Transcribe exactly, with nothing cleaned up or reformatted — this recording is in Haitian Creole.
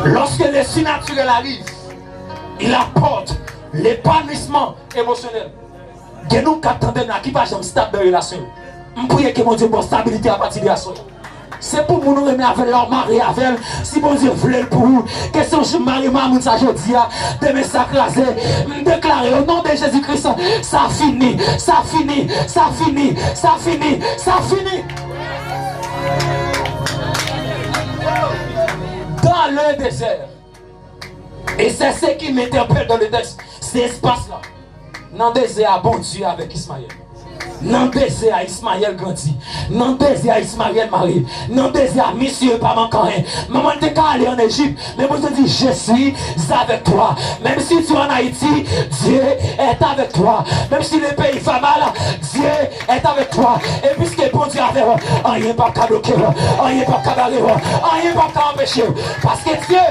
Lorsque le surnaturel arrive, il apporte l'épanouissement émotionnel. Gen nou k ap tande m la ki pa janm stab nan relasyon yo. M priye ke Bondye ba w stabilite apati de aswè. Se pou moun ou renmen avè l la, ou mare avè l. Si Bondye vle l pou ou, kesyon jou mare mamoun sa jodi a, demen sa kraze. M deklare, o non de Jezi Kris, sa fini, sa fini, sa fini, sa fini, sa fini. Dans le désert. E se sa ki m entèprete dans le texte, se espas la. Nan dezè a, Bondye avèk Ismayèl. Nan dezè a, Ismayèl grandi. Nan dezè a, Ismayèl marye. Nan dezè a, misye pa manke anyen. Manman l te ka ale ann Ejip, men Bondye di, Je suis avec toi. Même si tu es en Haïti, Dieu est avec toi. Même si le pays va mal, Dieu est avec toi. E piske Bondye avè w, anyen p ap ka bloke w, anyen p ap ka bare w, anyen p ap ka anpeche w. Paske Dye